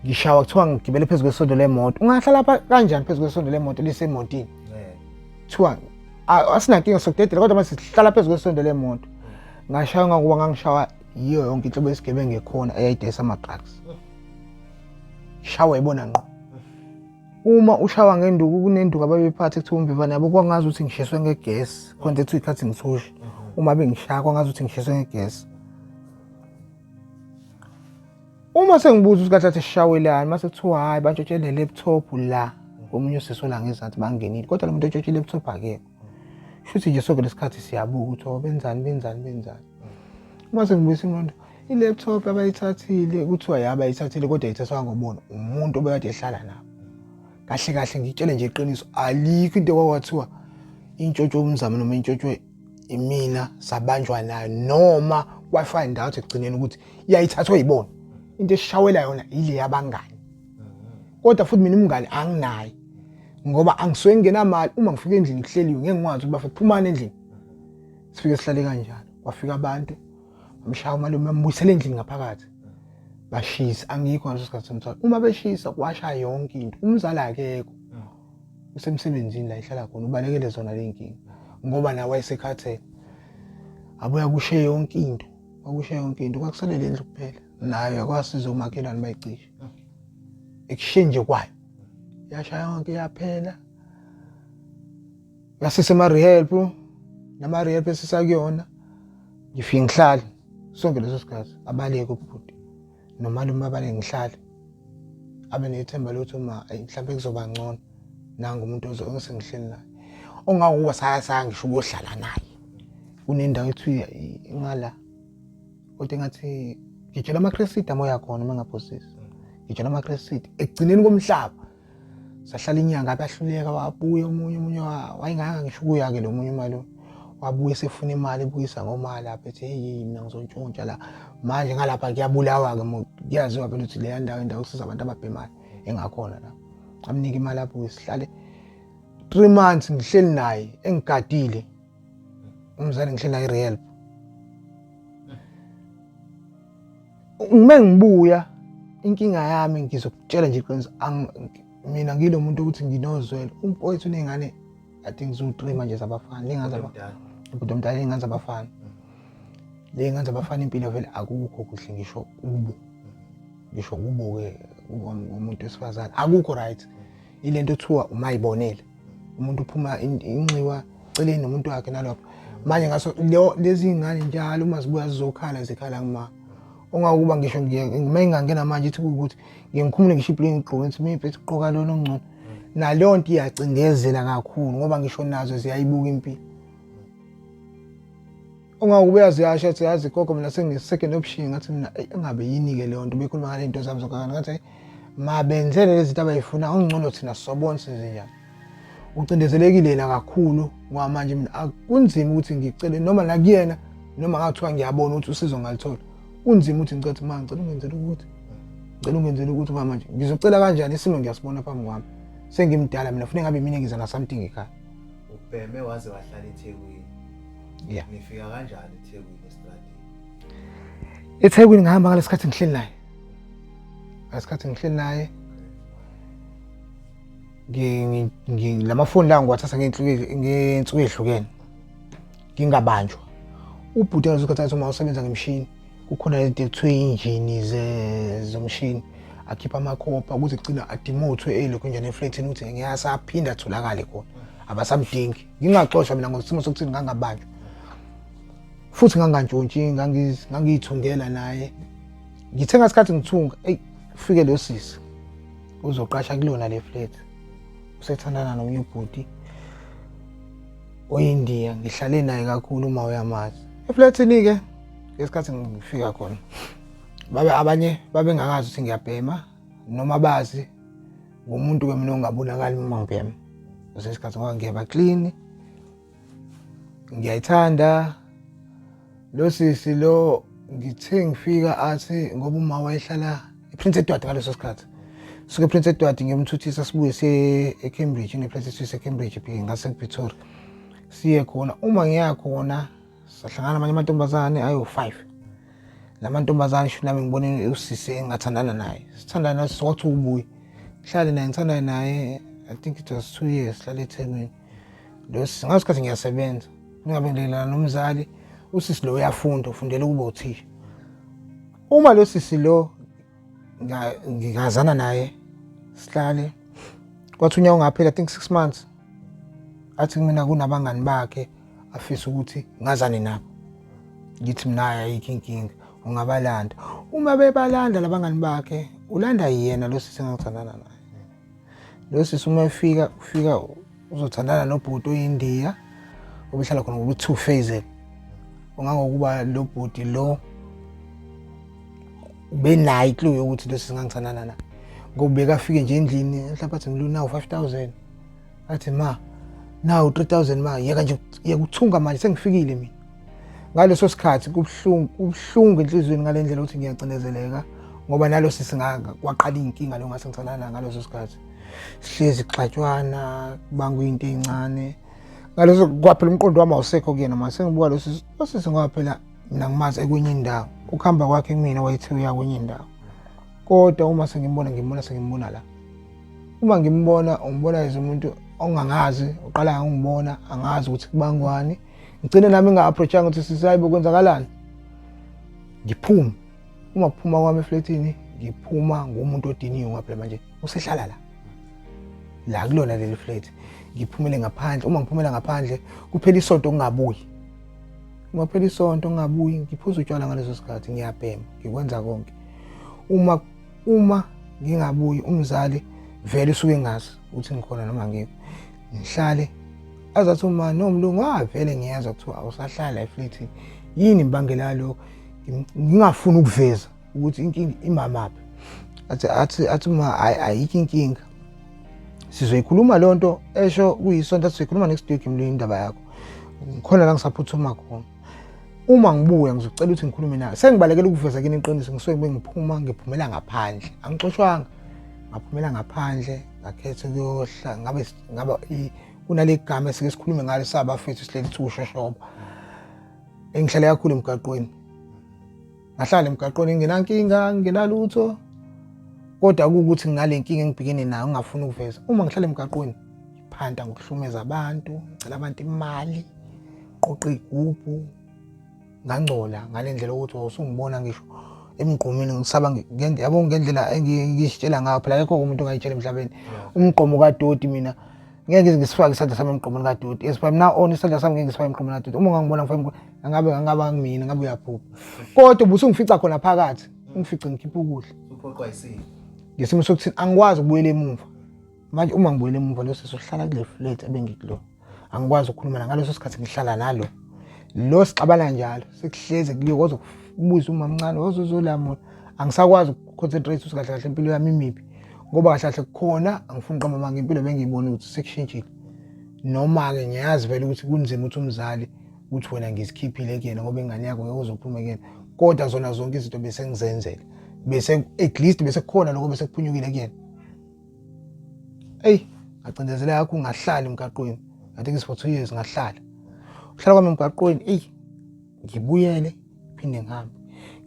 Ngishawa kuthiwa ngigibele phezu kwesondo lemoto. Ungahlala lapha kanjani phezu kwesondo lemoto lisemotini? Kuthiwa asinankinga sokudedela kodwa mase sihlala phezu kwesondo lemoto. Ngashaywa ngakuba ngangishawa yiyo yonke inhlobo yesigebengu ekhona eyayidayisa ama-drugs. Shawa ibona ngqo. Uma ushawa ngenduku, kunenduku ababephathe kuthiwa umvivane yabo, kwangazi ukuthi ngishiswe ngegesi khona kuthiwa ikhathi ngithushe. Uma bengishaya kwangazi ukuthi ngishiswe ngegesi. Uma sengibuza ukuthi kahle sishawelani, mase kuthiwa hhayi bantshontshe le laptop la komunye usisi ola ngezansi bangenile, kodwa lo muntu otshontshe i-laptop akekho. Shuthi nje sonke lesikhathi siyabuka ukuthi oh benzani benzani benzani. Uma sengibuyisa ingqondo, i-laptop abayithathile kuthiwa ya bayithathile kodwa ithathwa ngobona umuntu obekade ehlala nabo. Kahle kahle ngitshele nje iqiniso, alikho into okwathiwa intshontsho umzamo noma intshontsho imina sabanjwa nayo noma kwa-find out ekugcineni ukuthi iyayithathwa yibona. Into eshawela yona ile yabangani, kodwa futhi mina umngani anginaye ngoba angisuke ngingenamali. Uma ngifika endlini kuhleliwe, ngeke ngikwazi ukuthi bafike phumani endlini sifike sihlale kanjalo. Kwafika abantu bamshaya umalume, bambuyisela endlini ngaphakathi, bashisa. Angikho ngaleso sikhathi somthwalo. Uma beshisa kwasha yonke into, umzali akekho, usemsebenzini la ihlala khona, ubalekele zona le nkinga ngoba nawe wayesekhathele. Abuya kushe yonke into, kwakushe yonke into, kwakusele le ndlu kuphela, nayo yakwasiza omakhelwane bayicishe. Ekushenje kwayo yasha yonke yaphela. Yasise ema-rehab nama-rehab esisakuyona, ngifike ngihlale sonke leso sikhathi, abaleke ubhuti nomalume, abaleke, ngihlale abe nethemba lokuthi uma mhlawumbe kuzoba ngcono nangu umuntu engisengihleli naye ongangokuba saya saya ngisho ukuyohlala naye kunendawo ethiwa ngala, kodwa engathi ngitshela ama-cresida amoya khona uma ngaphosisi, ngitshela ama-cresida ekugcineni komhlaba. Sahlala inyanga, abahluleka, wabuya omunye, omunye wayenganga ngisho ukuya-ke lo munye umalume wabuya esefuna imali, ebuyisa ngomali lapha, ethi heyi mina ngizontshontsha la manje ngalapha kuyabulawa-ke, kuyaziwa phela ukuthi leya ndawo indawo yokusiza abantu ababhemayo engakhona la. Amnika imali abuye, sihlale 3 months ngihleli naye engigadile umzali, ngihleli naye i-rehab. Ngime ngibuya inkinga yami ngizokutshela nje iqiniso, mina ngilo muntu ukuthi nginozwelo. Umfowethu uney'ngane I think ziwu-3 manje zabafana, ley'ngane ubhuti omdala, ley'ngane zabafana, ley'ngane zabafana impilo vele akukho kuhle ngisho kubo. Ngisho kubuke umuntu wesifazane akukho right. Ilento ethiwa umayibonele umuntu uphuma inxiwa celeni nomuntu wakhe nalokho. Manje ngaso lezi ngane njalo uma zibuya zizokhala zikhala kuma ongakuba ngisho uma ingangena manje ithi ukuthi ngiye ngikhumule ngisho ibhulukwe ngigqoke ngithi mina mfethu gqoka lona ongcono. Naleyo nto iyacindezela kakhulu ngoba ngisho nazo ziyayibuka impilo. Ungakube uyaziyasho athi yazi gogo mina sengine-second option, ngathi mina eyi engabe yini-ke leyo nto bekhuluma ngale nto zami zokakana, ngathi mabenzele lezi zinto abayifuna okungcono thina sobona senzenjani. Ucindezelekile yena kakhulu ngoba manje mina akunzima ukuthi ngicele noma nakuyena noma ngathiwa ngiyabona ukuthi usizo ngalithola, kunzima ukuthi ngicela ukuthi ma ngicela ungenzele ukuthi ngicela ungenzele ukuthi ngoba manje ngizocela kanjani, isimo ngiyasibona phambi kwami, sengimdala mina funeka ngabe mina ngiza na something ekhaya. Ubheme waze wahlala eThekwini. Yeah. Nifika kanjani eThekwini estradini? EThekwini ngihamba ngalesikhathi ngihleli naye. Ngalesikhathi ngihleli naye lamafoni la ngiwathatha ngey'nsuku ey'hlukene ngingabanjwa. Ubhuti ngaleso sikhathi athi uma usebenza ngemishini kukhona izinto ekuthiwa iy'njini zomshini akhipha amakhopha ukuze kugcina adimothwe elokhu njena eflethini ukuthi ngeke asaphinde atholakale khona abasamdingi. Ngingaxoshwa mina ngosimo sokuthi ngangabanjwa futhi ngangantshontshi, ngangiyithungela naye. Ngithe ngasikhathi ngithunga, eyi ufike lo sisi uzoqasha kulona le flat, usethandana nomunye ubhuti oyindiya, ngihlale naye kakhulu uma uyamazi. Eflatini-ke ngesikhathi ngifika khona babe abanye babengakazi ukuthi ngiyabhema noma bazi ngumuntu-ke mina ongabonakali uma ngibhema kwesinye isikhathi ngoba ngiyaba clean, ngiyayithanda lo sisi lo. Ngithe ngifika athi ngoba uma wayehlala ePrince Edward ngaleso sikhathi, suke ePrince Edward ngiyomthuthisa sibuye siye eCambridge, ine-place esise eCambridge ngase Pretoria siye khona. Uma ngiya khona sahlangana namanye amantombazane ayo-5. La mantombazane sho nami ngibone usisi engingathandana naye, sithandana sokwathi ubuye ngihlale naye ngithandane naye. I think it was 2 years sihlale eThekwini. Lo sisi ngaleso sikhathi ngiyasebenza, ngingabe ngilelana nomzali. Usisi lo uyafunda, ufundela ukuba uthisha. Uma lo sisi lo ngingazana naye sihlale, kwathi unyaka ungaphela, I think 6 months, athi kumina kunabangani bakhe afisa ukuthi ngazane nabo. Ngithi mina ayikho inkinga, ungabalanda. Uma bebalanda labangani bakhe, ulanda yena lo sisi engangithandana naye. Lo sisi uma efika ufika uzothandana nobhuti oyindiya obehlala khona ngokuthi Faisal, ungangokuba lo bhuti lo ubenayo i-clue yokuthi lo sisi ngangithandana naye, ngoba bekafike nje endlini mhlawumbe athi mlu nawu 5000, athi ma nawu 3000, ma yeka nje yeka ukuthunga manje sengifikile mina. Ngaleso sikhathi kubuhlungu, kubuhlungu enhliziyweni ngale ndlela ukuthi ngiyacindezeleka ngoba nalo sisi kwaqala iy'nkinga lo ngase ngithandana ngaleso sikhathi, sihlezi kuxatshwana kubangwa into ey'ncane. Ngaleso kwaphela umqondo wami awusekho kuyena manje, sengibuka lo sisi, lo sisi ngoba phela mina ngimazi ekwenye indawo, ukuhamba kwakhe kumina wayethe uya kwenye indawo, kodwa uma sengimbona ngimbona sengimbona la. Uma ngimbona ungibona as umuntu ongangazi, uqala ngangibona angazi ukuthi kubangwani, ngigcine nami nga-approach-anga ukuthi sisi hayibo kwenzakalani, ngiphume. Uma kuphuma kwami efletini ngiphuma ngumuntu odiniwe ngoba phela manje usehlala la la kulona leli flat. Ngiphumele ngaphandle, uma ngiphumela ngaphandle kuphela isonto ngingabuyi. Uma kuphela isonto ngingabuyi ngiphuza utshwala ngaleso sikhathi, ngiyabhema, ngikwenza konke. Uma ngingabuyi umzali vele usuke engazi ukuthi ngikhona noma ngikho, ngihlale azathi uma nomlungu avele ngiyezwa kuthiwa awusahlala efletini, yini imbangela yalokho? Ngingafuni ukuveza ukuthi inkinga imamaphi. Athi athi athi uma ayikho inkinga sizoyikhuluma leyo nto, esho kuyisonto athi sizoyikhuluma next week mlungu indaba yakho, ngikhona la ngisaphuthuma khona. Uma ngibuya ngizocela ukuthi ngikhulume nawe. Sengibalekela ukuveza kini iqiniso, ngisuke ngibe ngiphuma ngiphumela ngaphandle, angixoshwanga, ngaphumela ngaphandle ngakhetha ukuyohla ngabe ngaba kunale gama esike sikhulume ngalo sabafethu sihleli kuthiwa ushoshoba. Engihlale kakhulu emgaqweni, ngahlala emgaqweni ngingenankinga ngingenalutho, kodwa kuwukuthi nginale nkinga engibhekene nayo ngingafuni ukuveza. Uma ngihlala emgaqweni ngiphanta ngokuhlumeza abantu, ngicela abantu imali, qoqa iy'gubhu, ngangcola ngale ndlela ukuthi wawusungibona ngisho Emgqomeni ngisaba yabo ngendlela engishitshela ngayo phela akekho umuntu ongayitshela emhlabeni. Umgqomo kadoti mina ngeke ngize ngisifake isandla sami emgqomeni kadoti. As from now on isandla sami ngeke ngisifake emgqomeni kadoti. Uma ungangibona ngifake angabe ngangaba ngimina ngabe uyaphupha. Kodwa ubusungifica khona phakathi, ungifice ngikhipha ukudla. Uphoqwa isimo. Ngesimo sokuthi angikwazi ukubuyela emuva. Manje uma ngibuyela emuva lo sisi uhlala kule flat ebengikulo. Angikwazi ukukhuluma na ngaleso sikhathi ngihlala nalo. Lo sixabana njalo sekuhleze kuliwe koze kubuze umamncane ozozolamula. Angisakwazi ukuconcentrate ukuthi kahle kahle impilo yami imiphi. Ngoba kahle kahle kukhona angifuni uqamba amanga impilo bengiyibona ukuthi sekushintshile. Noma-ke ngiyazi vele ukuthi kunzima ukuthi umzali ukuthi wena ngizikhiphile kuyena ngoba ingane yakho ngeke uzophume kuyena. Kodwa zona zonke izinto bese ngizenzela. Bese at least bese kukhona lokho bese kuphunyukile kuyena. Eyi ngacindezeleka kakhulu ngahlala emgaqweni. I think it's for 2 years ngahlala. Uhlala kwami emgaqweni eyi ngibuyele phinde ngihambe.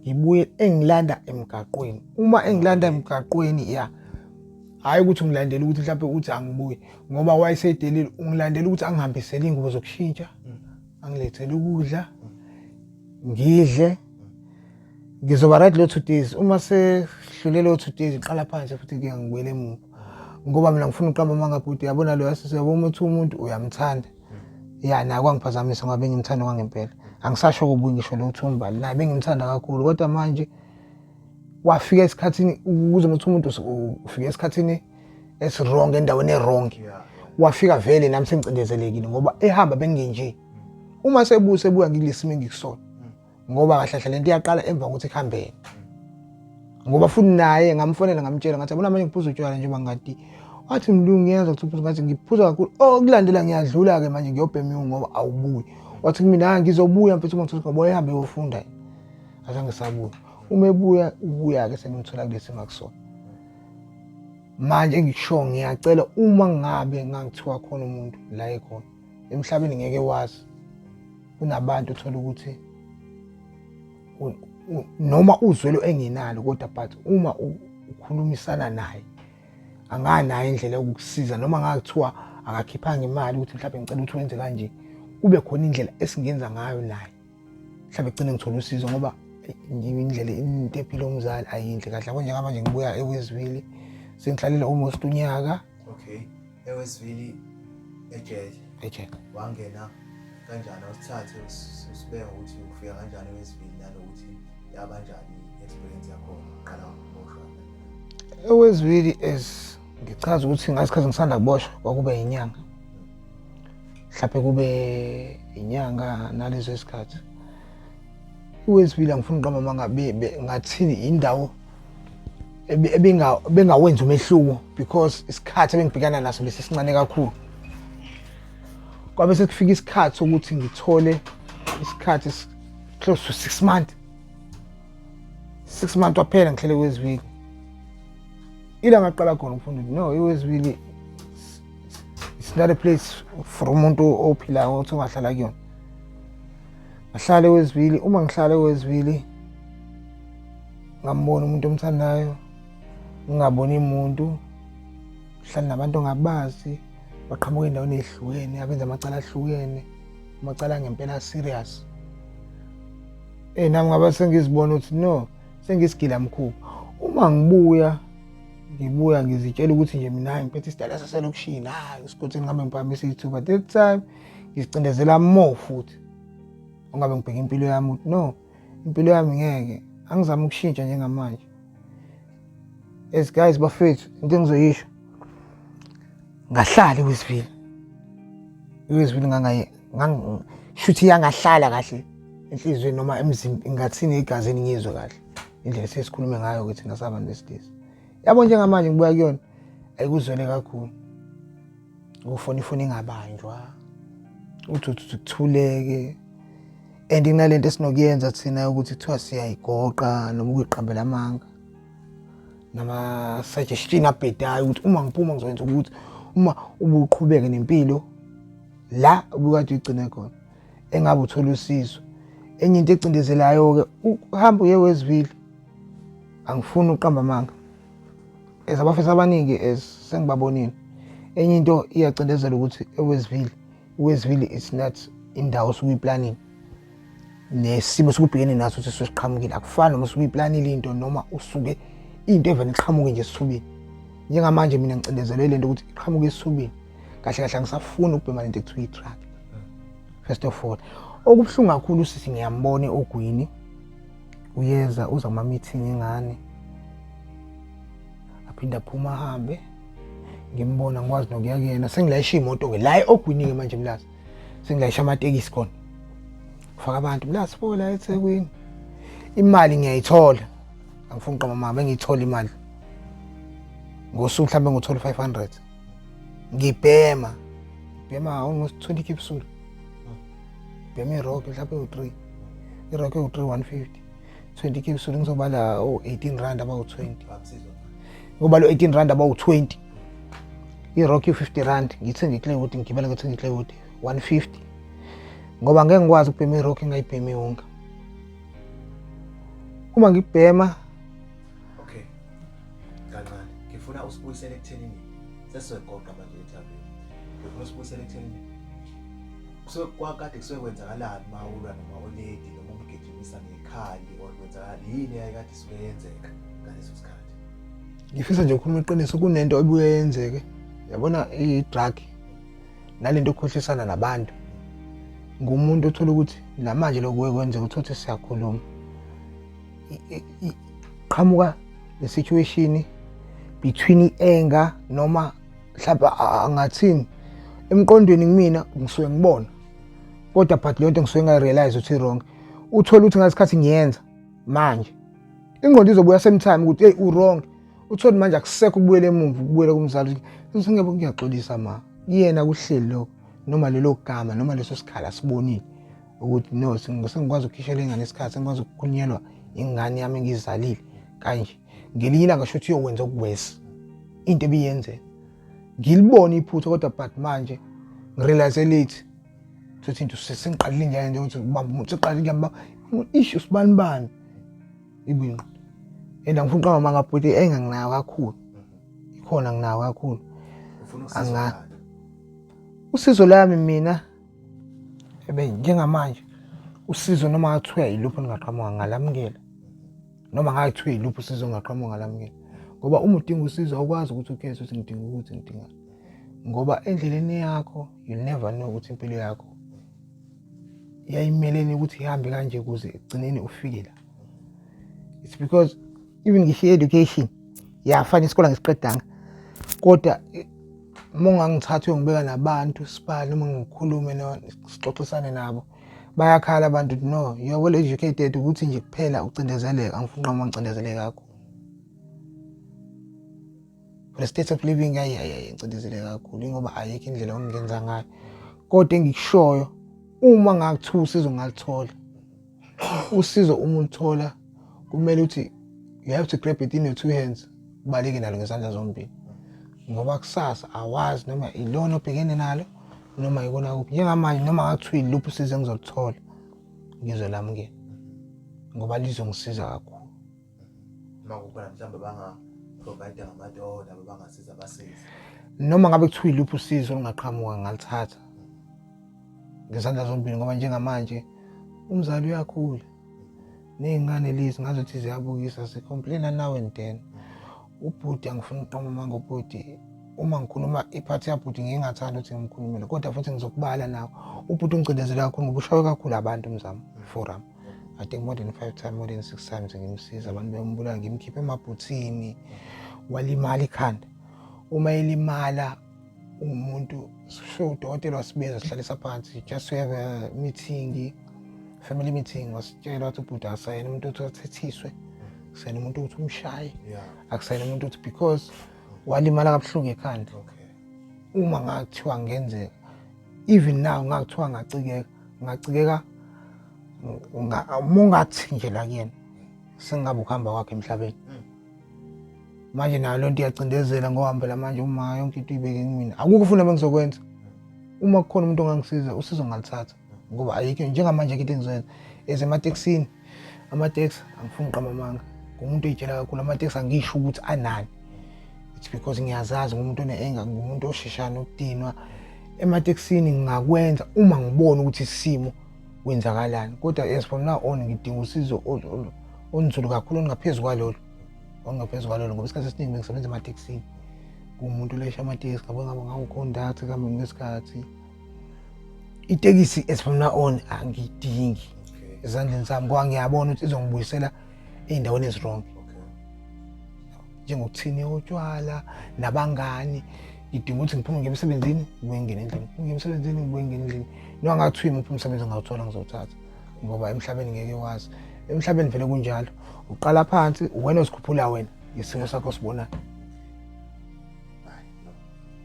Ngibuye engilanda emgaqweni. Uma engilanda emgaqweni ya hhayi ukuthi ungilandela ukuthi mhlawumbe uthi angibuye ngoba wayesedelile ungilandela ukuthi angihambisele iy'ngubo zokushintsha angilethele ukudla ngidle ngizoba right lo 2 days uma sehlule lo 2 days ngiqala phansi futhi ke ngibuyele emuva ngoba mina ngifuna uqamba amanga bhuti yabona lo yasisi yabo uma uthi umuntu uyamthanda ya naye kwangiphazamisa ngoba bengimthanda kwangempela angisasho kubuye ngisho lo umbali naye bengimthanda kakhulu kodwa manje wafika esikhathini ukuze ukuthi umuntu ufika esikhathini esiwrong endaweni ewrong wafika vele nami sengicindezelekile ngoba ehamba benginje uma sebuya sebuya ngikulesimo engikusona ngoba kahle kahle lento iyaqala emva kokuthi kuhambene ngoba futhi naye ngamfonela ngamtshela ngathi yabona manje ngiphuza utshwala njengoba ngati wathi mlungu ngiyezwa ukuthi uphuza ngathi ngiphuza kakhulu oh kulandela ngiyadlula-ke manje ngiyobhema ngoba awubuyi wathi kumina hayi ngizobuya mfethu uma ngithola ngoba ehambe eyofunda yena azange sabuya uma ebuya ubuya-ke sengimthola kulesi ngakusona manje engikusho ngiyacela uma ngabe ngangithiwa khona umuntu la ekhona emhlabeni ngeke wazi kunabantu uthola ukuthi noma uzwelo enginalo kodwa but uma ukhulumisana naye anganayo indlela yokukusiza noma ngakuthiwa akakhiphanga imali ukuthi mhlawumbe ngicela ukuthi wenze kanje kube khona indlela esingenza ngayo naye mhlawumbe gcine ngithola usizo ngoba indlela into ephila umzali ayinhle kahle yabo njengamanje ngibuya eWestville sengihlalele almost unyaka. Okay, eWestville ejele. Ejele. Wangena kanjani awusithathe usibeke ukuthi ufika kanjani eWestville nanokuthi yabanjani i-experience yakhona uqala ukuboshwa. EWestville is ngichaza ukuthi ngasikhathi ngisanda kuboshwa kwakube inyanga. Mhlawumbe kube inyanga nalezo isikhathi. IWestville angifuni uqamba amanga ngathini indawo ebengawenzi umehluko because isikhathi ebengibhekana naso bese sincane kakhulu. Kwabe sekufika isikhathi sokuthi ngithole isikhathi close to 6 months. 6 months waphela ngihlele kweZwili. Ila ngaqala khona ukufunda ukuthi no iWestville it's not a place for umuntu ophilayo ukuthi ungahlala kuyona. Ngahlala eWestville, uma ngihlala eWestville ngambona umuntu omthandayo, ngingaboni umuntu, ngihlala nabantu ongabazi, baqhamuka endaweni ezihlukene, abenza amacala ahlukene, amacala angempela serious. Eh nami ngabe sengizibona ukuthi no, sengisigila mkhuba. Uma ngibuya ngibuya ngizitshela ukuthi nje mina ngiphethe isidala saselokishini, hayi esigodini ngabe ngiphakamisa ithuba. That time ngizicindezela more futhi. Ungabe ngibheka impilo yami ukuthi no, impilo yami ngeke angizame ukushintsha njengamanje. As guys bafethu into engizoyisho ngahlala eWestville. IWestville ngangaye ngangishuthi yangahlala kahle enhliziyweni noma emzimbeni ngathini egazini ngizwe kahle indlela esesikhulume ngayo ukuthi thina sabantu besilisa. Yabo njengamanje ngibuya kuyona ayikuzwele kakhulu. Ukufona ifoni ingabanjwa. Uthi uthi kuthuleke. And kunalento esinokuyenza thina ukuthi kuthiwa siyayigoqa noma ukuyiqambela amanga. Nama suggestion abhedayo ukuthi uma ngiphuma ngizokwenza ukuthi uma ubuqhubeke nempilo la ubukade uyigcine khona engabe uthola usizo. Enye into ecindezelayo-ke ukuhamba uye Westville angifuni ukuqamba amanga. As abafisa abaningi as sengibabonile. Enye into iyacindezela ukuthi eWestville, iWestville is not indawo osuke uyiplanile. Nesimo sokubhekene naso ukuthi sesiqhamukile akufani noma usuke uyiplanile into noma usuke into evele iqhamuke nje esithubeni. Njengamanje mina ngicindezelwe lento ukuthi iqhamuke esithubeni. Kahle kahle angisafuni ukubhema lento ekuthiwa i-drug. First of all, okubuhlungu kakhulu usisi ngiyambona ogwini uyeza uza kuma-meeting engane aphinde aphuma ahambe ngimbona ngikwazi nokuya kuyena sengilayisha iy'moto-ke la e-ogwini-ke manje mlazi sengilayisha amatekisi khona faka abantu mlazi fo la ethekwini imali ngiyayithola angifuni uqamba mama bengiyithola imali ngosuku mhlawumbe ngothola 500 ngibhema ngibhema almost 20 capsule bhema irock mhlawumbe u-3 irock ewu-3 150 20 capsule ngizobala o-18 rand abawu-20 ngoba lo 18 rand abawu-20 irock u-50 rand ngithenge iclaywood ngigibela ngithenge iclaywood 150 ngoba ngeke ngikwazi ukubhema irock ngingayibhemi yonke uma ngibhema. Okay, kancane ngifuna usibuyisele ekuthenini sesizoyigoqa manje interview. Ngifuna usibuyisele ekuthenini kusuke kwakade kusuke kwenzakalani uma ulwa noma olady noma umgijimisa ngekhali or kwenzakalani, yini eyayikade isuke yenzeka ngaleso sikhathi? Ngifisa nje ukukhuluma iqiniso, kunento ebuye yenzeke, yabona i-drug nalento okhohlisana nabantu ngumuntu othola ukuthi namanje lokhu kwenzeka uthola ukuthi siyakhuluma qhamuka le situation between i-anger noma mhlawumbe angathini emqondweni kumina ngisuke ngibona kodwa but leyo nto ngisuke ngayirealize ukuthi wrong. Uthole ukuthi ngasikhathi ngiyenza manje ingqondo izobuya same time ukuthi hey, u-wrong. Uthole manje akusekho ukubuyela emuva, ukubuyela kumzali ukuthi ngeke ngiyaxolisa ma kuyena kuhleli lokho noma lelo gama noma leso sikhala sibonile ukuthi no, sengikwazi ukukhishela ingane isikhathi, sengikwazi ukukhulunyelwa ingane yami engiyizalile kanje. Ngelinye ilanga sho ukuthi uyokwenza okuwesi into ebiyenzeka ngilibone iphutha kodwa but manje ngirealize late ukuthi into sengiqalile ngiyayenza ukuthi ubamba umuntu seqalile ngiyamba ish usibani bani ibinqo and angifuni uqamba amanga bhuti enganginayo kakhulu ikhona nginayo kakhulu. Ufuna usizo lani? Usizo lami mina ebe njengamanje usizo noma ngathiwa yiluphi olungaqhamuka ngalamukela, noma ngathiwa yiluphi usizo olungaqhamuka ngalamukela, ngoba uma udinga usizo awukwazi ukuthi ukhethe ukuthi ngidinga ukuthi ngidinga, ngoba endleleni yakho you never know ukuthi impilo yakho yayimeleni ukuthi ihambe kanje ukuze ekugcineni ufike la. It's because even ngisho i-education yafana isikole ngisiqedanga kodwa uma ungangithatha uyongibeka nabantu sibale noma ngikhulume sixoxisane nabo bayakhala abantu ukuthi no, you are well educated ukuthi nje kuphela ucindezeleka. Angifuni nqoma ngicindezeleka kakhulu for the state of living. Ayi ayi ayi, ngicindezeleka kakhulu ingoba ayikho indlela ongingenza ngayo kodwa engikushoyo uma ngakuthiwa usizo ngalithola usizo uma ulithola kumele ukuthi you have to grab it in your two hands, ubaleke nalo ngezandla zombili ngoba kusasa awazi noma ilona obhekene nalo noma ikona kuphi. Njengamanje noma ngathiwa iluphi usizo engizoluthola ngizolamukela ngoba lizongisiza kakhulu. Uma kukhona mhlawumbe banga-provide ngamadola nabo bangasiza basize. Noma ngabe kuthiwa iluphi usizo olungaqhamuka ngalithatha ngezandla zombili ngoba njengamanje umzali uyakhula ney'ngane lezi ngazuthi ziyabukisa zicomplaina now and then. Ubhuti angifuni ukuqoma amanga, ubhuti uma ngikhuluma iphathi yabhuti ngingathanda ukuthi ngimkhulumele kodwa futhi ngizokubala nawo. Ubhuti ungicindezela kakhulu ngoba ushawe kakhulu abantu umzamo forum. I think more than five times, more than six times ngimsiza abantu bembulala ngimkhiphe emabhuthini walimala ikhanda. Uma elimala umuntu sho udokotela wasibiza sihlalisa phansi just to have a meeting, family meeting, wasitshela wathi ubhuti akasayena umuntu othi athethiswe, akusayena umuntu ukuthi umshaye, akusayena umuntu ukuthi because walimala kabuhlungu ekhanda. Uma ngathiwa ngenzeka even now ngakuthiwa ngacikeka ngacikeka uma ungathi nje la kuyena sengabe ukuhamba kwakhe emhlabeni. Manje nayo lento iyacindezela ngoba phela manje uma yonke into ibeke kumina akukho futhi ebengizokwenza. Uma kukhona umuntu ongangisiza usizo ngalithatha ngoba ayikho njengamanje into engizoyenza ezematekisini. Amateksi angifuni uqamba amanga ngumuntu oyitshela kakhulu amateksi angisho ukuthi anani. It's because ngiyazazi ngumuntu one-anger, ngumuntu osheshane ukudinwa. Ematekisini ngingakwenza uma ngibona ukuthi isimo kwenzakalani. Kodwa as from now on ngidinga usizo olunzulu kakhulu, olungaphezu kwalolo, olungaphezu kwalolo, ngoba isikhathi esiningi bengisebenza ematekisini, kuwumuntu olayisha amatekisi, ngabe ngabe ngawukhondaktha ekuhambeni kwesikhathi. Itekisi as from now on angiyidingi ezandleni zami, ngoba ngiyabona ukuthi izongibuyisela ey'ndaweni ezi-wrong, njengokuthini utshwala nabangani. Ngidinga ukuthi ngiphume ngiye emsebenzini, ngibuye ngingene endlini, ngiye emsebenzini, ngibuye ngingene endlini. Noma ngathiwa imuphi umsebenzi ngawuthola, ngizowuthatha, ngoba emhlabeni ngeke wazi. Emhlabeni vele kunjalo, uqala phansi, wena ozikhuphula wena ngesimo sakho sibonayo. Hayi no,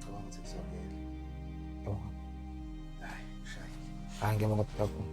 cabanga ukuthi kusokele. Hayi, shayi. Hayi, ngiyabonga kakhulu.